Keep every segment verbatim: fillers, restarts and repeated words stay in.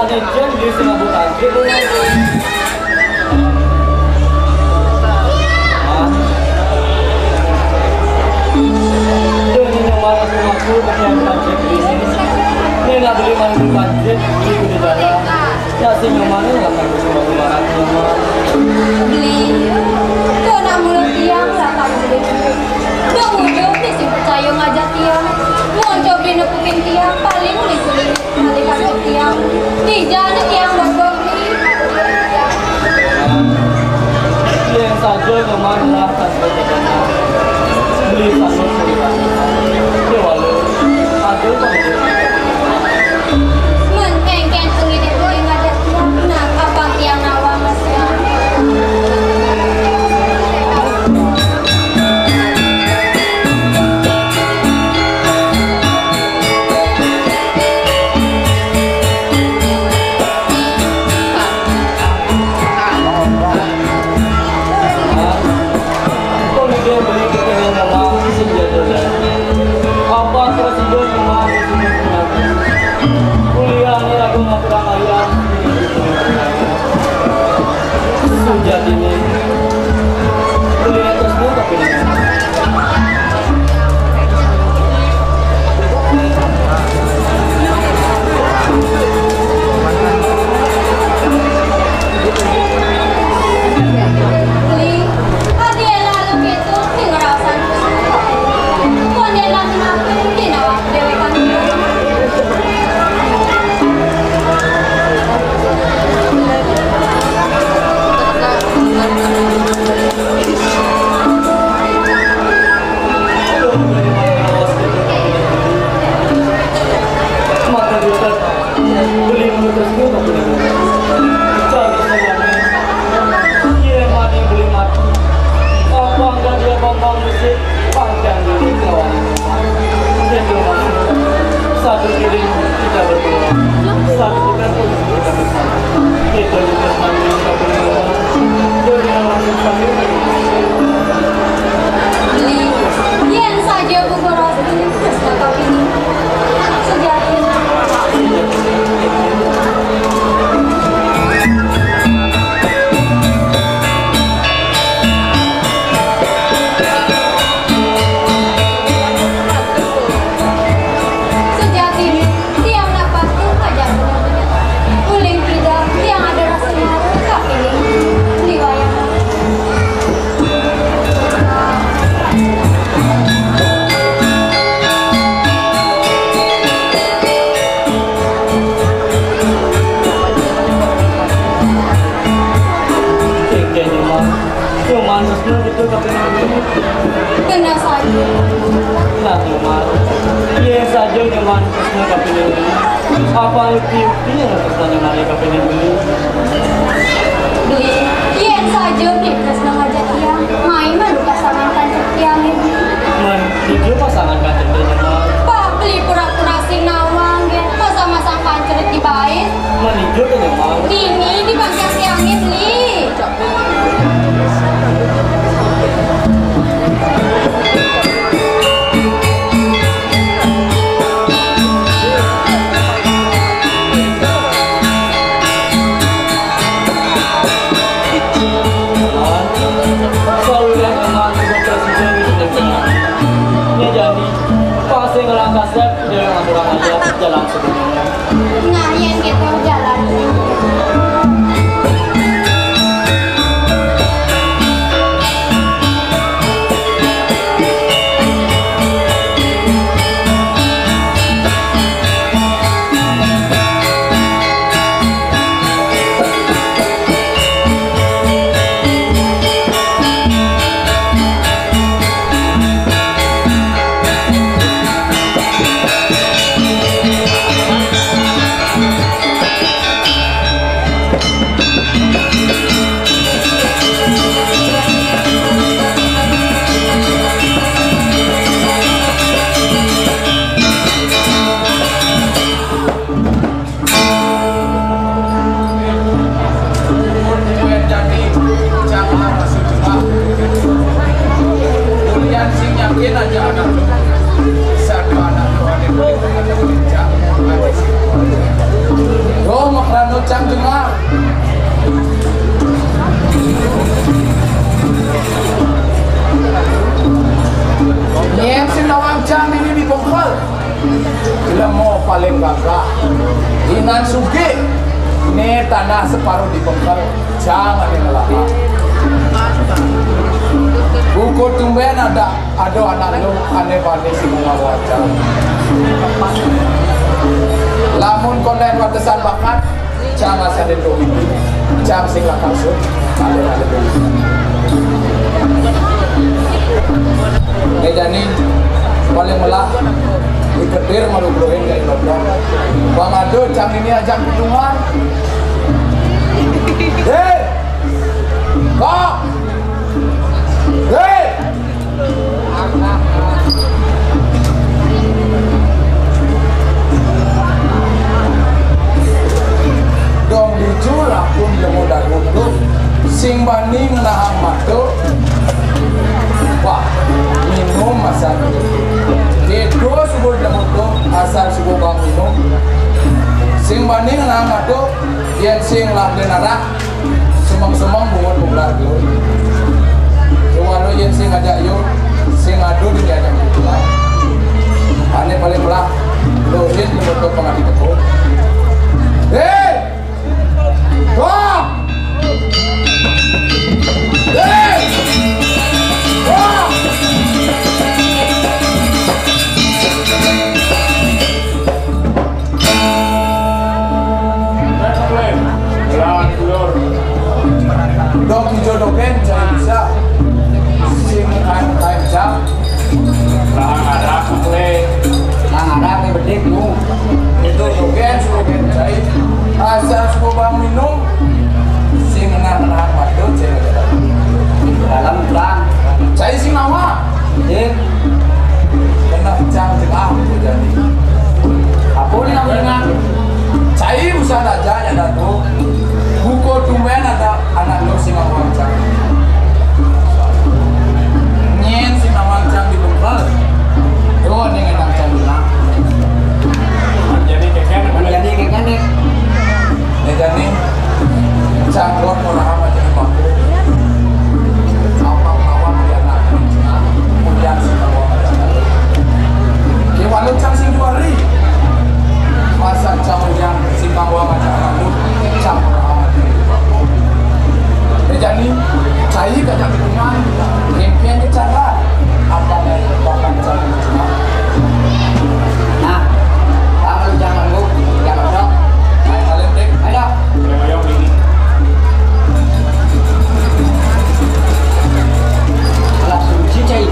Ada jen di sini bukan gitu. Hah? Dia ini yang mana aku, aku pakai pancet ini. Ini nak beli mana di pancet di jalan. Ya, sing yang mana lah, kan, semua barang semua. Beli. Tuh, nak mulut tiang lah, tak beli. Dong, ujung ni si percaya ngajak tiang. Mau coba nepukin tiang, paling beli-beli. Kali-kali tiang. Di jalan tiang bobong ni. Tiang saja kemana lah, tak beli satu. Dia walau. Aduh, tak beli. Mun kéngkén pengidih tuluy ngajak tiang, nah, apang tiang nawang masih. Kok mikir beli kepengen sama si Jadona? Apa presiden sama si Jadona? Kuliah ini lagu ngaturang ayah. Sujat ini. Beli terus dulu tapi. Mata duka, beli mutus duka, beli mutus. Cari semuanya. Iya, mati, beli mati. Apa enggak dia bambang musik? Panjang dulu kawan. Itu maksud. Satu piring kita berdua. Satu kita pun kita bersama. Kita juga sama, kita berdua. Dunia langsung sambil. Beli. Yén saja Bu Goros ini, terus bakal ini. Sejati. Sejati, tiang dapat tuh aja benar-benar. Uling tidak, tiang ada rasa malu, tapi ini liwayah. Oke, Nyoman. Nyoman, Sastra gitu, tapi Nyoman. Kena saja. Nah, Nyoman. Iya saja, Nyoman, Sastra, tapi Nyoman. Apa bukti-bukti yang Sastra Nyoman, tapi Nyoman? Beli, yén saja beli tresna ngajak tiang, main mah lu pasangan kancet tiang ini. Man, itu pasangan kancet tiang, Nyoman. Pak, beli pura-pura sing nawang, ya. Masa-masa kancet di bait. Manijur ka Nyoman. Dini di bangkas tiangé beli. Selalu yang Nyoman juga presiden di Indonesia. Ini jadi, pasti ngelangkah step, dia yang aturan aja, jalan sebenarnya. Nah, yén gitu jalan. Dengar. Nyén sing nawang cang dini di bengkel. Lemo paling gagah. Inan sugih. Né tanah separuh di bengkel. Cang ané ngelaha. Buku tumbén ada, ada anak lu ané bani sing ngawal cang. Lamun konden watesan bakat, cang asa déndu, cang sing lakar sun, alir-alir. Né jani, paling melah, dikedir malu beluhin ka ilodong. Bang ado, cang ini ajak pitungan. Hé! Kok! Hé! Dong dijul akun jemu dagudu, sing bani ngenahang mata, bah, minum asal. Kéto suba jemu tu, asal suba bang minum. Sing bani ngenahang mata, yén sing lah benarak, semeng-semeng bungut punglar dulu. Kéwala yén sing ngajak yo, sing adu di ajak pulang. Ané paling melah, luhin penutup pangadi teko. Hé! Wah! Hé! Wah! Dong ijo dogén cai bisa. Sing kain-kain jam. Lah ada, Kle. Lah ada, Kle, bedik, nu. Itu dogén, suruh dogén cai. Asal suruh bang minum. Sing ngenah-ngenah madu, cai. Dalam, Bang. Cai sing nawa. Sing. Kena cang jengah, jadi. Apa ni namanya? Cai usah aja, ya, Datu. Buku tumbén ada anak lu sing ngawang cang. Nyén sing ngawang cang di bengkel. Yo, ning ngawang cang di nah. Jadi kéngkén, jadi kéngkén nih. Ya, jadi cang luar murah amat jadi bangku. Apa lawan dia nak? Kemudian sing ngawang cang. Kéwala cang sing juari. Masa cang yang simpang wa macam anu, cang orang amat. Ejani, cai kajak ketungan, kéngkén ke cara, apa yang bahkan cang cuma. Nah, kamu jangan lu, jangan dong. Ayo, balik, Dek. Ayo. Alah, suci, cai.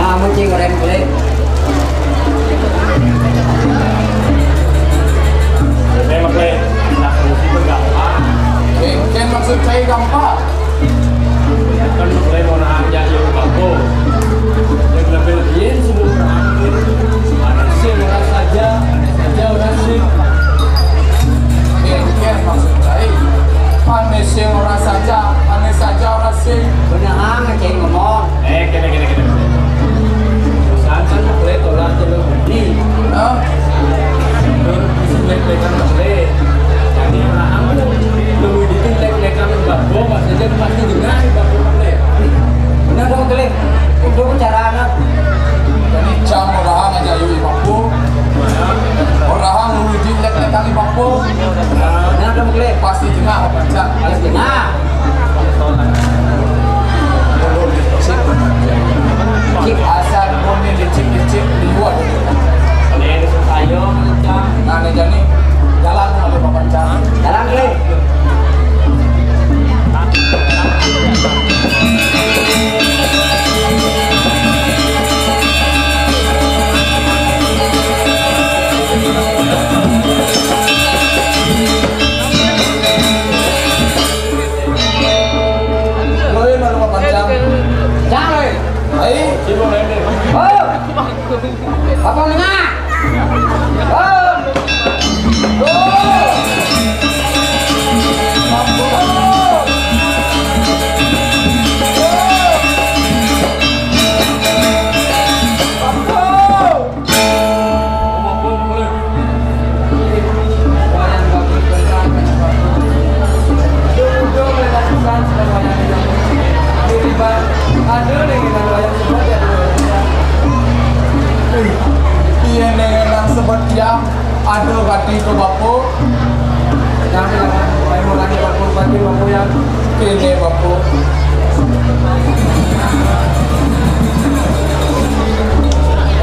Nah, mesti ngerem, boleh. Memang, Kle, nak fungsi itu gampang. Kéngkén maksud cai gampang. Bukan, Kle, mau nanya yang bako. Yang lebih lain sebelum berakhir. Ada sih orang saja, ada saja orang sih. Kéngkén maksud cai. Ané sing orang saja, ané saja orang sing. Benar, cai ngomong. Eh, kéné, kéné, kéné, kéné. Perusahaan kan Kle tolak aja lo beli. Hah? Lo bisa lek-lekan Kle. Jadi orang aku lo dikit lek-lekan bako, pas aja pasti dengar bako Kle. Benar dong, Kle. Itu cara anak. Jadi cang orang aja yuk bako. Orang lu di lek-lekan bako. Benar dong, Kle. Pasti dengar, baca. Pasti dengar. Cip, asal bunyi dicip, dicip, liwat. Ini susah yo, Cang. Nah, ini jadi jalan sama Bapak Cang. Jalan, Kle. Loin malu papancang. Cang, loin. Ai. Oh. Apa nengah? Oh. Oh. Aduh, kati tu, Bapa. Jangan, jangan. Saya mau tanya Bapa, tanya Bapa yang kene, Bapa.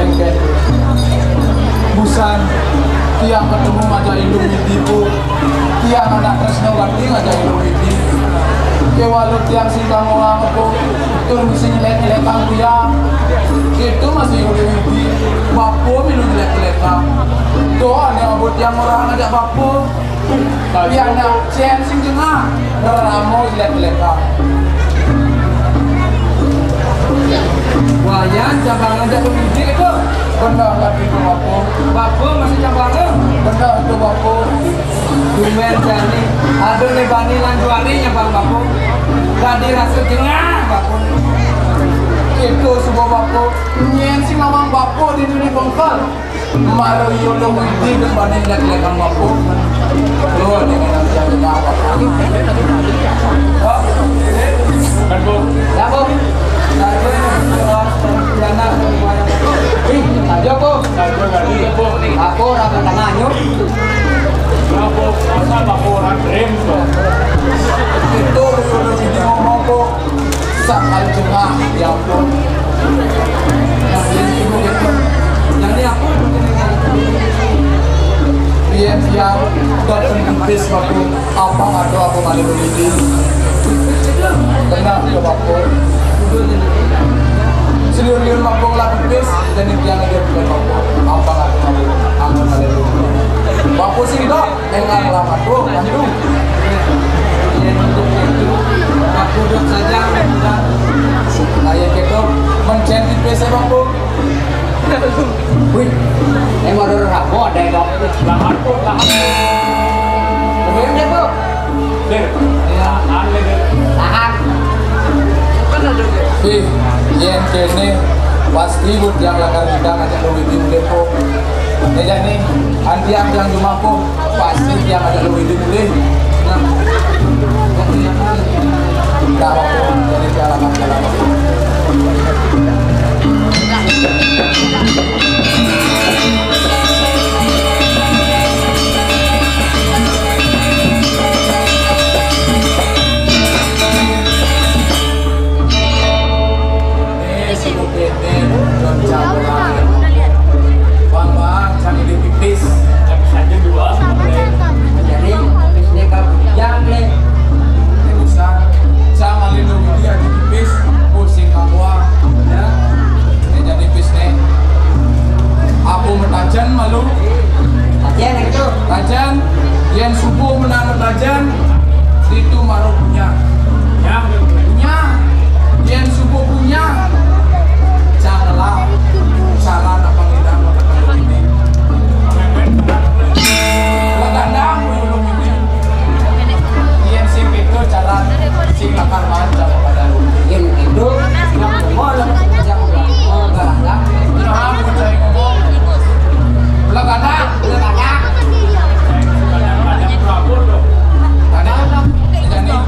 Engke. Busan, tiang ketemu aja indung ibu. Tiang anak tresno gati ngajak ilung widi. Ke walau tiang sing kang orang apa, tur mesti nyelek-nyelekang tiang. Itu masih ilung widi. Bapa milu nyelek-nyelekang. Doa ne abot tiang orang ngajak bapa. Tiang nak cen sing jengah. Ramo nyelek-nyelekang. Wayan cabang ngajak ilung widi itu. Benar kati tu bapa. Bapa masih cabang. Benar tu bapa. Dumen jani, aduh ne bani lan juari nyabang bapa. Dadi rasa jengah bapa. Itu suba bapa, nyen sing mamang bapa di dunia bengkal. Mara iya lo widi ke bani lek-lekan bapa. Lo ne ngenang jani bapa. Hah? Kan, Bu? Ya, Bu. Ih, aja, Bu. Aja, Bu. Aku orang tengah nyuk. Bapa, masa bapa orang krim tu? Itu dulu sini ngomong tu. Sak al jengah, ya ampun. Yang ini ibu gitu. Yang ini aku. Biar siap, datang tipis waktu apa ada apa malu ini. Kena ke bapa. Seliur-liur bapa lah tipis, jadi tiang lagi bukan bapa. Apa ada apa malu ini. Bapa sih dok. Enggak lama tuh, Bandung. Aku duduk saja. Kayak gitu, mencet di P C, Bang, Bu. Wih, emang ada orang apa, ada yang dok? Lahan, Bu, lahan. Bener ya, Bu? Deh, lahan, deh. Lahan. Ih, yen kene pasti buat yang lakar kita ngajak lu widi mulih, Po. Ya, jani, antiang yang cuma, Po, pasti yang ngajak lu widi mulih. Nah, kok kelihatan? Nah, Po, jadi jalan, jalan. Eh, sibuk ini, belum campur. Bang, bang, cari di pipis. Aja dua. Jadi, pipisnya kamu yang nih. Bisa. Jangan lindung dia di pipis. Pusing kamu, ah. Ya. Ini jadi pipis nih. Aku metajen malu. Tajen yang itu. Tajen, yen subuh menang tajen, itu maru punya. Ya, punya. Yen subuh punya, janganlah cara nak panggil nama ketemu ini. Lah gandang, ulung ini. Yen sing itu cara sing lakar manca kepada lu. Yen itu, yang mau lah, yang mau lah. Lah gandang, lah gandang. Gandang, gandang, gandang.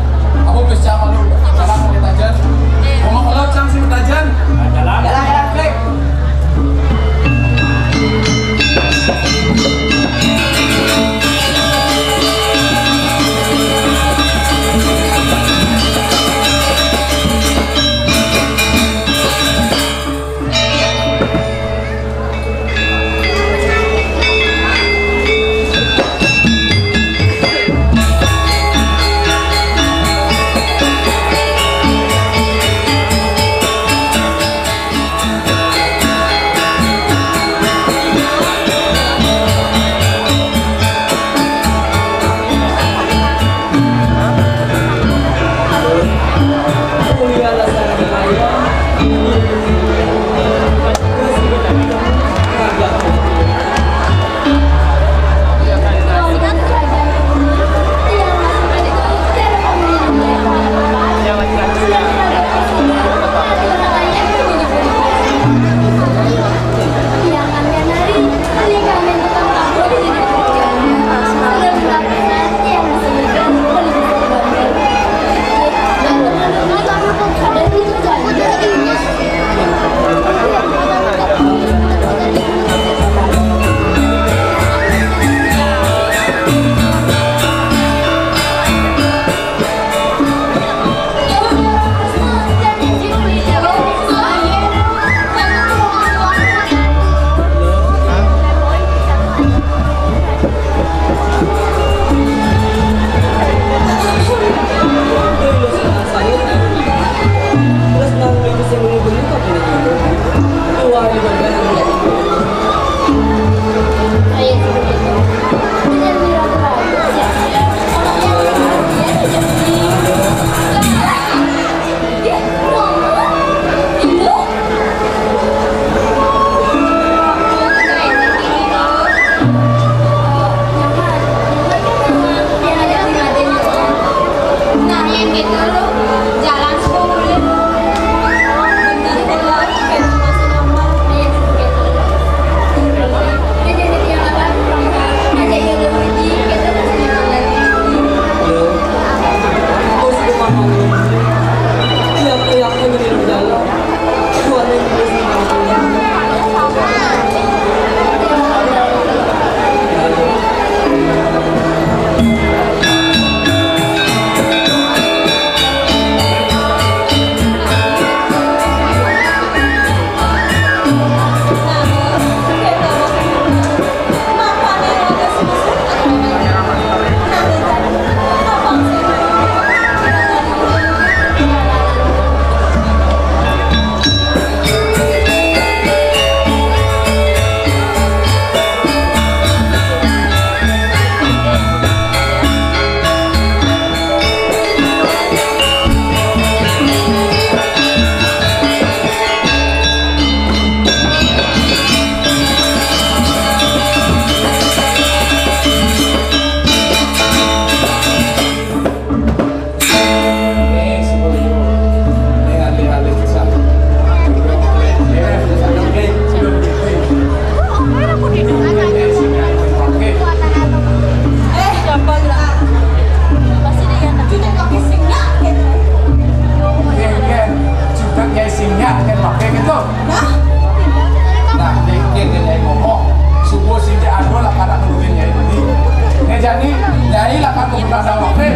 Ini, Nyai lakar kubuka sawah, eh.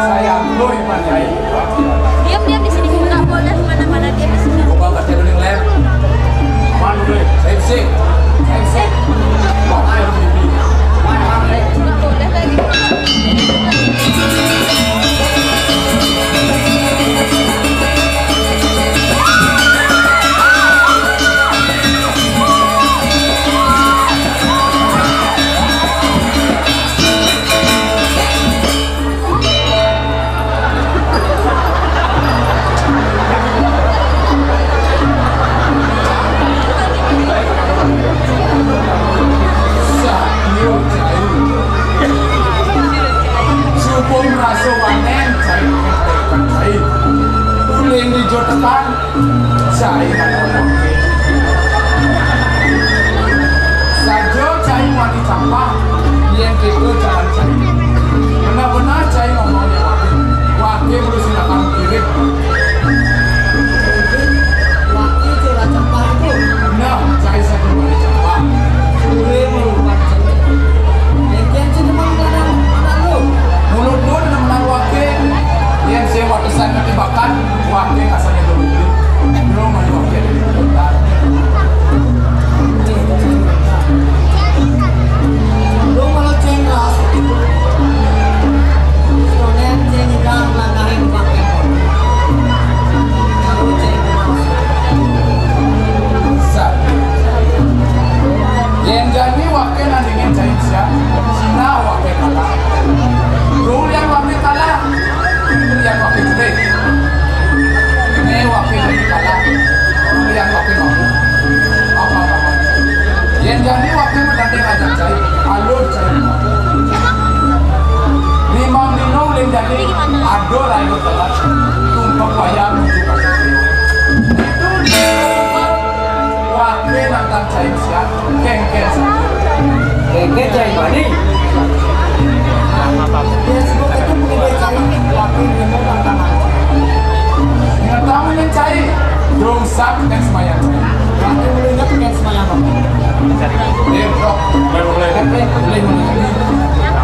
Sayang, lu iman, Nyai. Diam, diam di sini. Nggak boleh kemana-mana, diam di sini. Coba baca dulu, Lem. Aman, Lem. Sip, sip. Sip, sip. Buang air pipi. Nggak boleh lagi. Suku merasa wanen, cai, cai. Uling di jotekan, cai, mana orang. Saja cai wani campah, yang kita jalan cai. Benar-benar cai ngomongnya wakil. Wakil belum silakan kirim. Laki cewek cempa itu. Nah, cai satu dua cempa. Suwe melupakan cai. Yang kian cai demam kadang anak lu. Mulut lu udah menang wakil. Yang saya watesan nanti bahkan wakil kasarnya dulu. Belum ada wakil. Lu kalau cai keras, soalnya cai nyidang langgahin bangke. Yen jani wakil nandingin cai siap, Cina wakil kalah. Durian wakil kalah, durian wakil jelek. Ini wakil jadi kalah, durian wakil mampu. Apa namanya? Yen jani wakil menanding ajak cai, alur cai. Limang dino ulin jani, adur, adur telat. Tumpek wayang nuju kasih. Itu wakil nantang cai siap, kengken siap. Kengken cai bani. Dia sebut itu pengibai cai, wakil dia mau tantangan. Ingat tamu yang cai, dong sak dan semayang. Wakil belum ingat dengan semayang. Dia blok. Boleh, boleh. Boleh, boleh, boleh.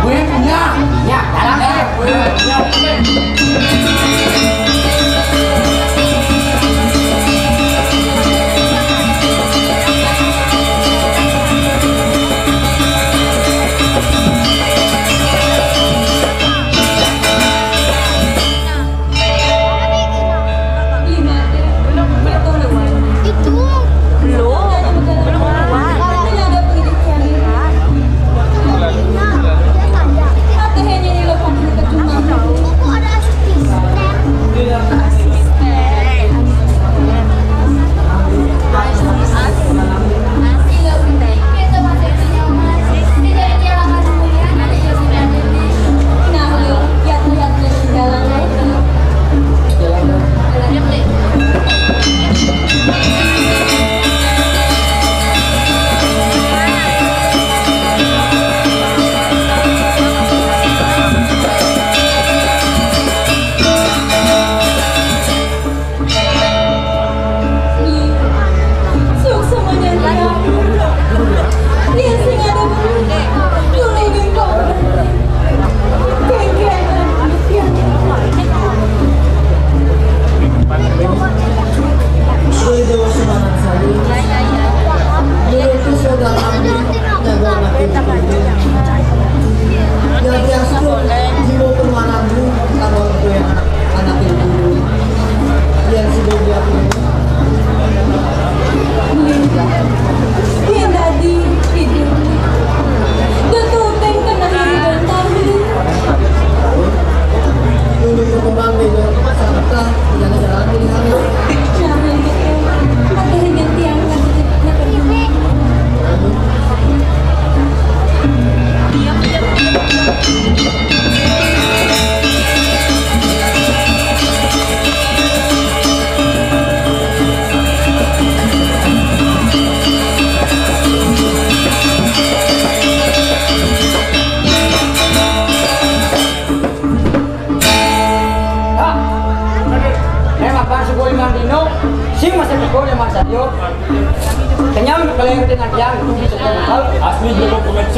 Wih, punya. Ya, sekarang. Ya, wih, punya. Itu belum, belum keluar.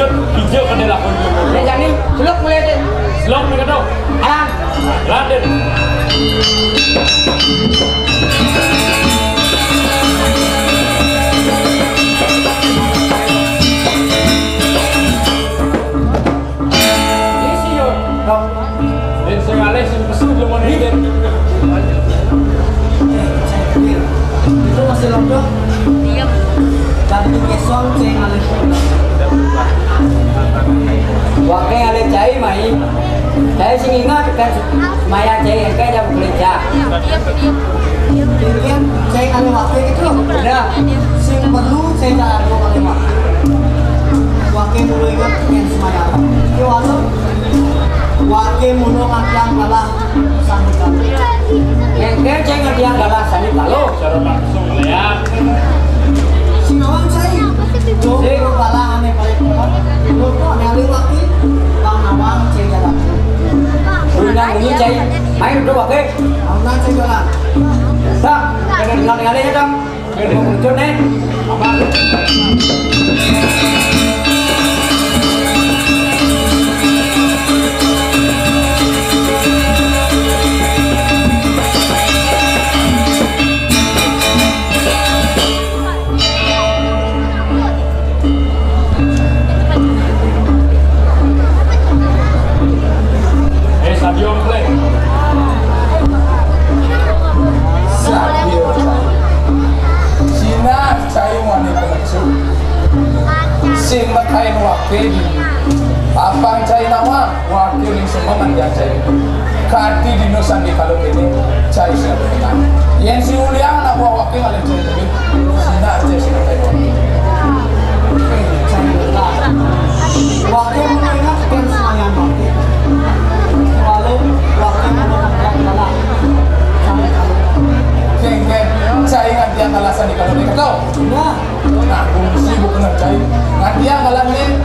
Hijau kada lakon. Nih, jani, seluk mulai deh. Seluk mulai kada. Alam. Raden. Isi yo. Dok. Dan saya alih sing pesu belum ada. Itu masih londo. Tapi kesong cai ngalih. Waké ngalih cai mai. Cai sing ingat kan maya cai engké jam kerja. Mungkin cai ngalih waké gitu. Udah. Sing perlu cai tak ada ngalih waké. Waké mulu ingat yang semaya. Yo anu. Waké mulu ngadang kalah. Engké cai ngadang kalah sandi kalu. Cara langsung lihat. Si nawang cai. Jadi kalah ané paling. Lo kok nyali waké? Bang nawang cai jalan. Undang bunyi cai. Main duduk waké. Nawang cai jalan. Sak, kena dengar-dengar ya, Dang. Eh, Sadio play. Sadio. Cina cai wani pengecu. Sing makain waké di. Apang cai nawang, waké ning semua mandian cai. Kadi dino sandi kalu kéné, cai siap menang. Yén si Uliang anak buah waké ngalih cai. Sina aja sina kayak orang. Wakil menengah kan semuanya mati. Walau wakil menengah kan kalah. Kengken, saya ingat dia kalah sandi kalau dia ketawa. Nah, fungsi bukan cai. Ngan dia kalah nih.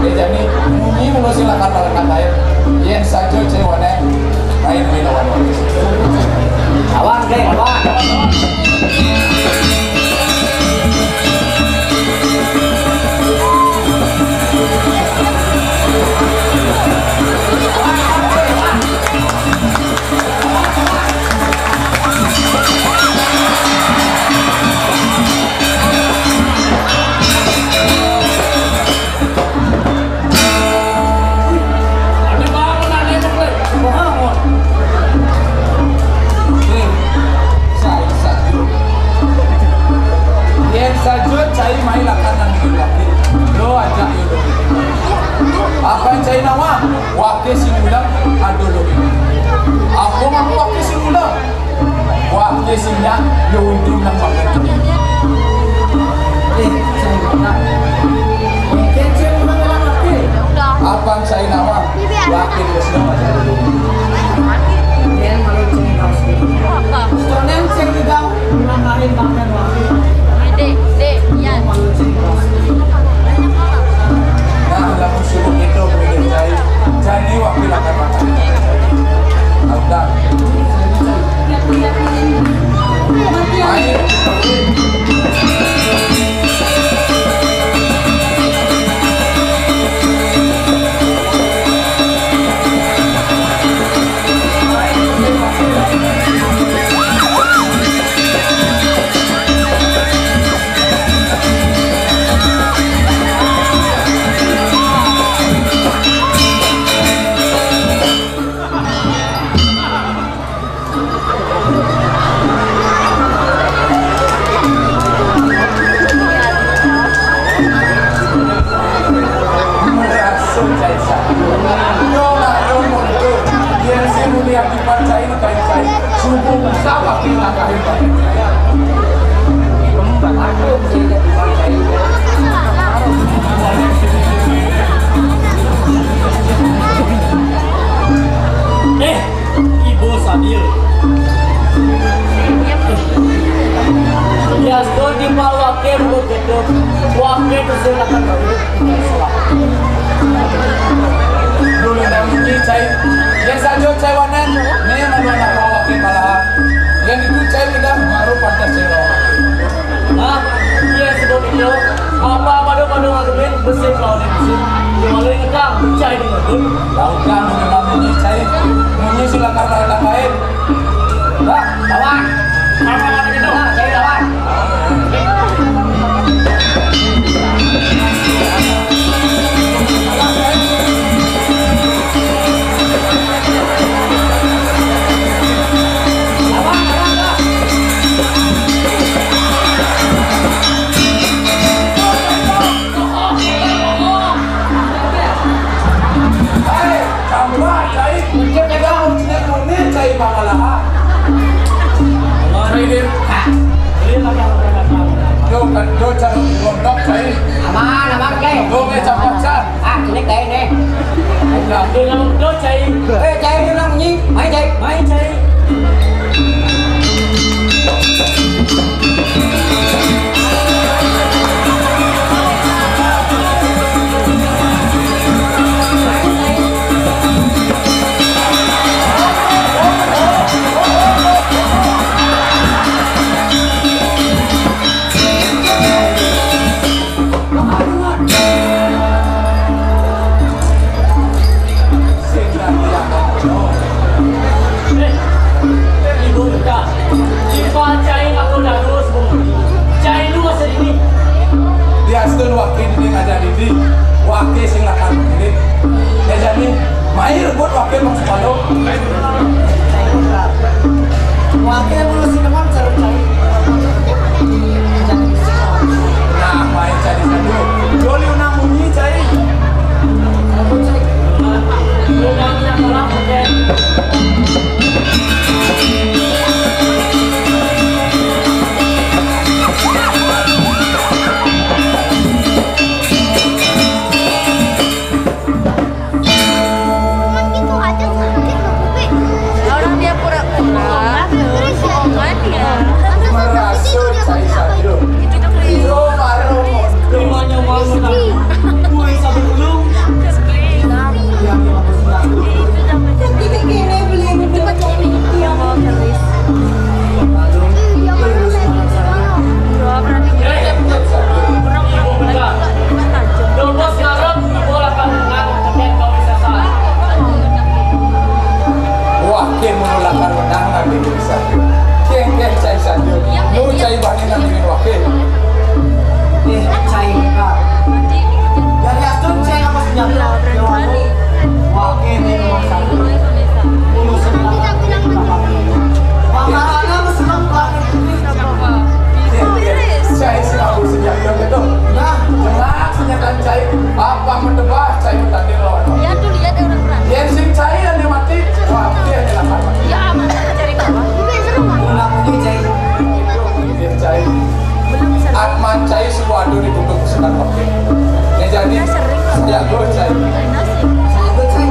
Dia jadi bunyi mulu silakan lawan lain. Yén saja cai wané. Lain main lawan. Lawan, Keng, lawan. Yén saja cai mai lakan nang di wakil. Lo aja yo lo. Apa yang cai nawang? Wakil sing ulang ado lo. Apa ngaku wakil sing ulang? Wah, dia siap, dia untung nang makan. Eh, saya nak. Kecil mana lagi? Apa saya nawang? Wah, dia siap. Dia malu cerita. Sekarang saya pegang, menang hari makan wakil. Dek, dek, Yan. Nah, lamun suruh itu begini, cai. Jadi wakil akan makan. Udah. Ayo. Eh, Ibu Sadil. Yas, kau di bawah kem, kau ketuk. Wah, kem, kau silakan. Dulu dah mungkin cai. Dia saja cai wanan. Ni malu anak bawa ke balahan. Yang itu cai udah baru pantas cai bawa. Nah, dia sebut itu. Apa pada pada ngademin besi lawan besi. Kalau yang ngedang, cai di ngebut. Lawan ngenang ini, cai. Munyi silakan lawan lain. Bah, lawan. Apa kata kita? Nah, cai lawan. Hei, tambah, cai. Cai, cai, cai, cai, pangalaha. Cai, Din. Do, kan, do, cai, gondok, cai. Aman, aman, cai. Do, me, capat, cai. Ah, ini cai nih. Udah, do, do, cai. Eh, cai, ini orang nyi. Main, cai. Main, cai. Diastun wake dini ngajak dini, wake sing lakar dini. Ya jadi, mai rebut wake Bang Sepalo. Wake bulu sineman seru cai. Nah, main cai satu. Doli unang munyi cai. Orang dia pura-pura, terus omongannya. Merasa cai satu. Itu clear. Itu baru. Itu clear. Itu clear. Wah, ke mulu lakar menang nanti bisa. Keng, keng, cai saja. Nu cai bani nanti wah, ke. Eh, cai, Kak. Dari Astun, cai apa senjata? Wah, ke, ini nomor satu. Mulu senjata. Wah, karena lu senang banget. Cai sing aku sejak jam itu. Nah, jelas senjata cai. Apa mentebah cai bertanding lawan. Ya, tuh lihat orang perang. Yang sing cai yang dia mati, wah, dia yang dapat. Ya, aman, cari kawan. Ini seru, Bang. Mengaku cai. Dia cai. Belum seru. Atman cai semua ada ditutup sekat pakai. Ya, jadi, sering, Bang. Jago cai. Nasi. Jago cai.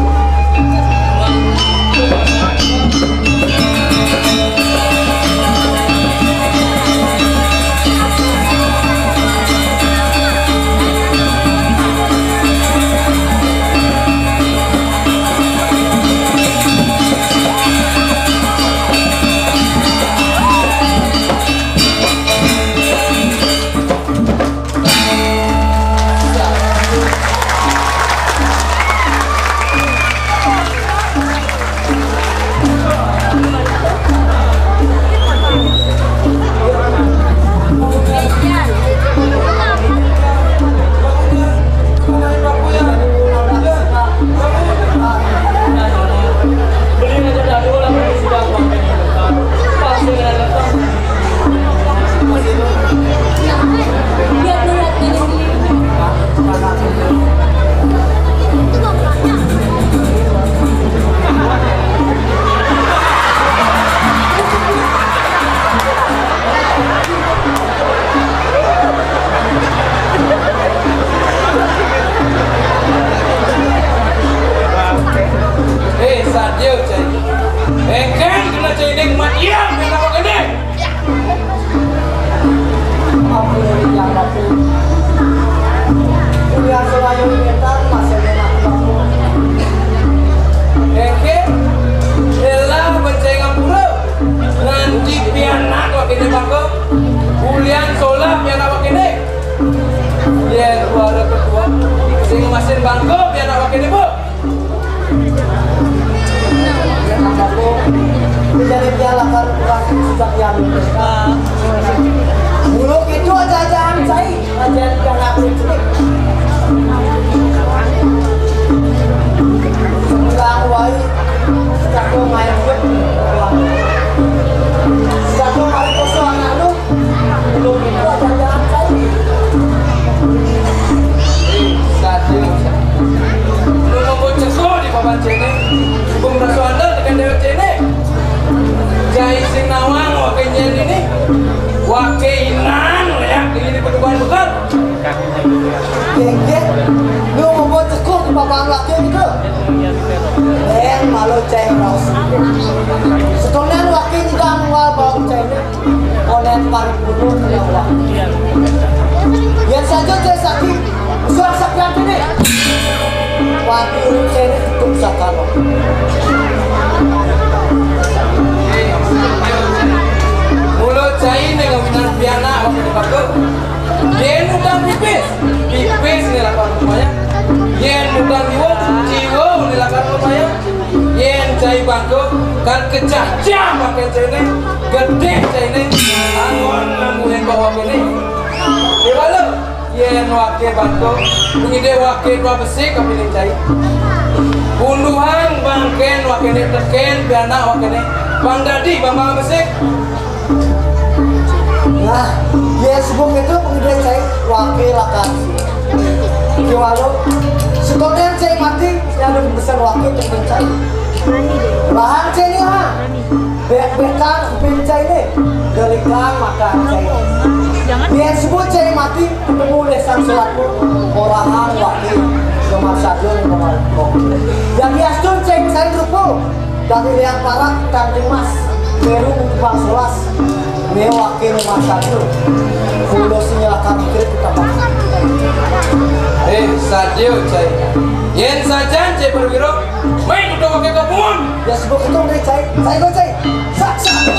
Cai né, bung raso andel tekén déwék cai né. Cai sing nawang waké nyén dini. Waké inang léak dini di petukan bekal. Gék, gék, lu mau buat cekup di papan waké gitu. Éh, malu cai raos. Setonén waké nyidang wal bau cai né. Oleh paripurna kelawan. Yén saja cai sakti, suang sakti dini. Waduh, cai né cukup sakala. Mula cai né ngawinan pianak waktu dibaka. Yén utang pipis, pipis né lakar lumayan. Yén utang jiwa, jiwa né lakar lumayan. Yén cai baka, kan kecah-cah makan cai né, gedé cai né, anggon ngamuin bawa kéné. Déwala, yén waké baka, pangidih waké dua besik kapining cai. Punduhang bangkén waké né tekén pianak waké né, pang dadi bambang besik. Nah, yén suba kéto pangidih cai waké lakar. Kéwala, setonén cai mati, ada pesen waké tekén cai. Rahang cai nihang. Bék-békan empin cai né. Gerikan makan cai. Yén suba cai mati, ketemu oleh sang surat pun. Orahang waké. Nomor satu, nomor dua. Yang diastun cai, cai rupa. Dari liang parak, tang emas, meru, bang solas, mewake rumah satu. Kulo sing nyelakar mikir kita Pak. Eh, sadio, cai. Yén sajan, cai perwira, main udah pakai kebun. Ya, sebut itu, cai. Cai, cai. Sak, sak.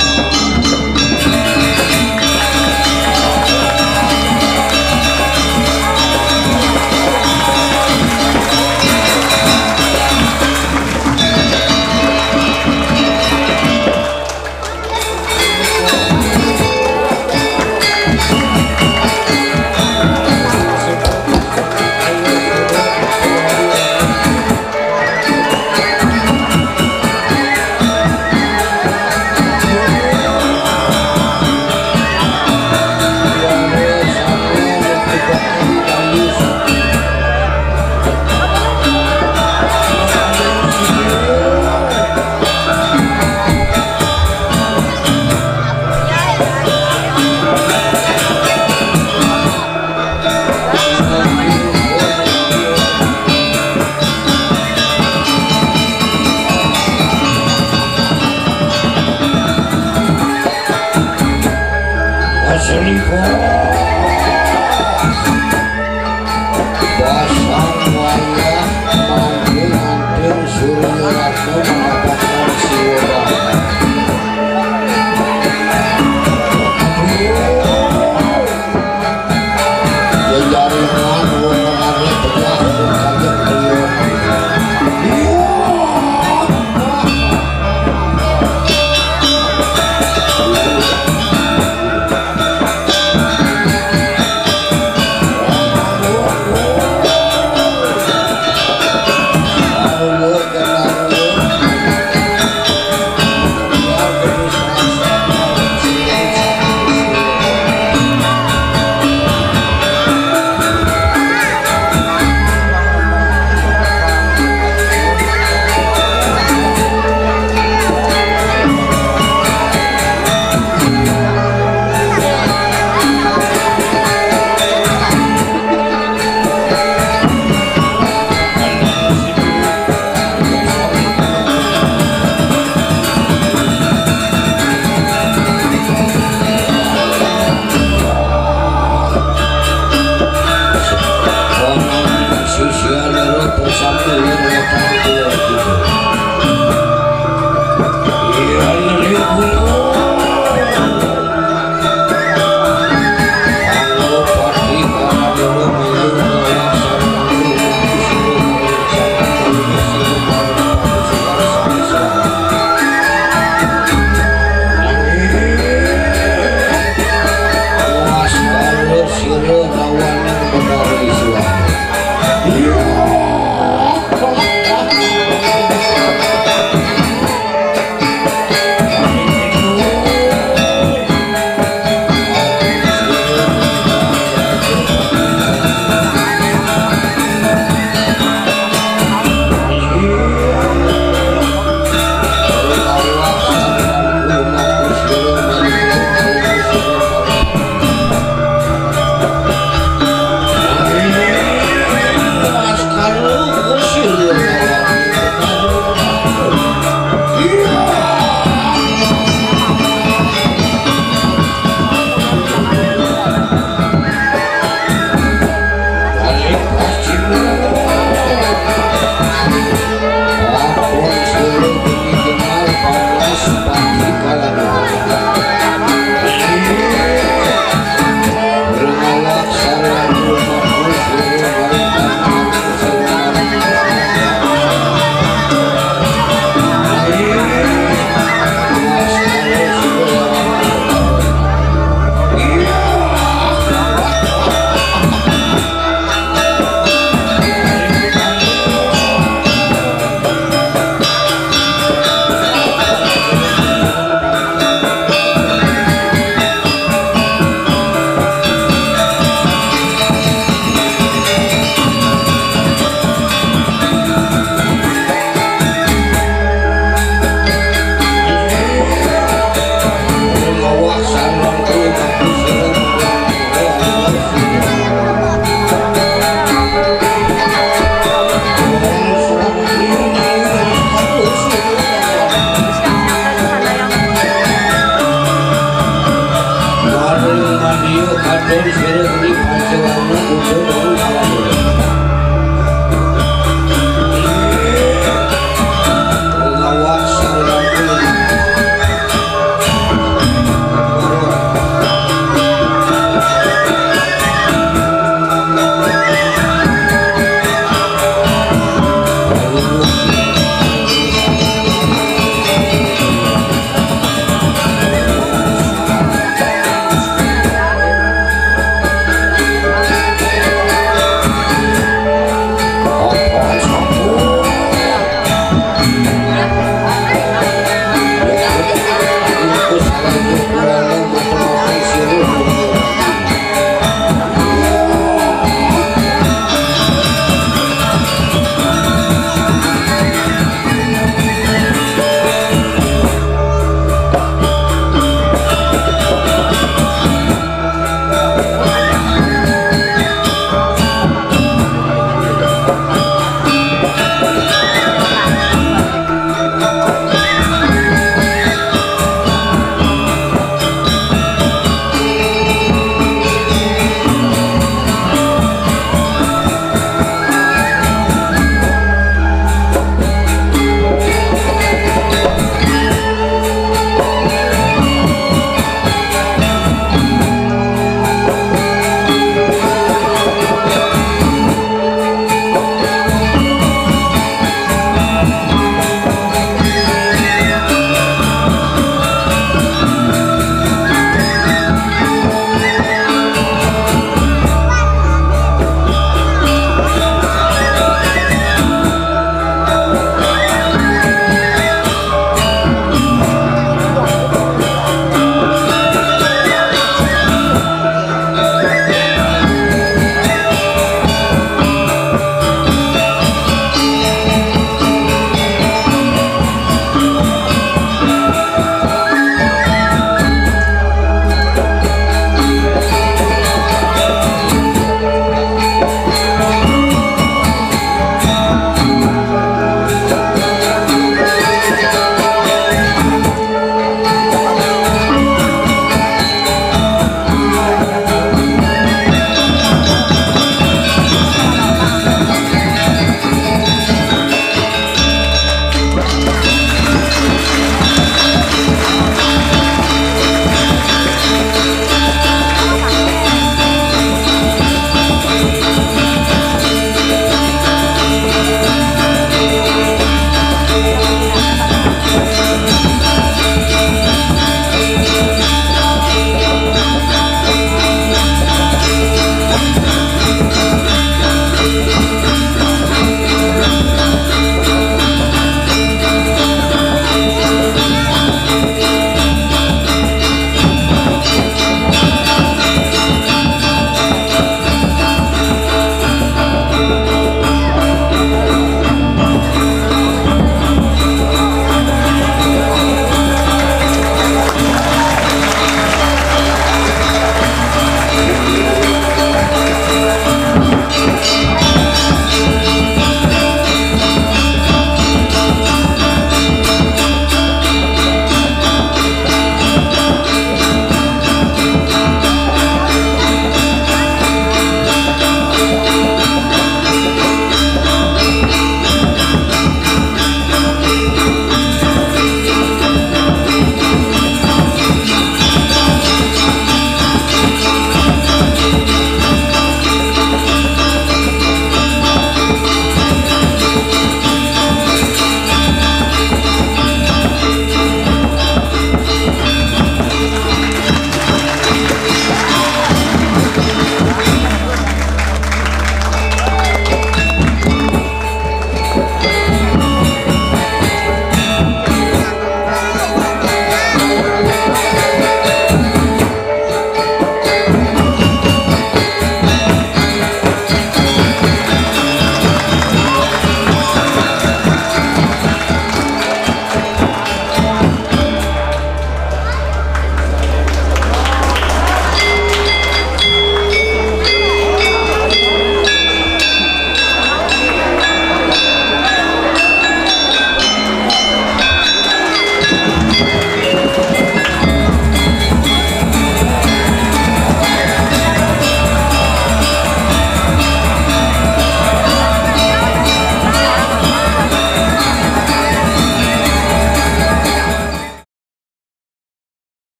Selingkuh. Pasang wayah manting-manting Surya Ratna mendapatkan Siwa. Jejaringan wong ngarep pecah, kaget beliau.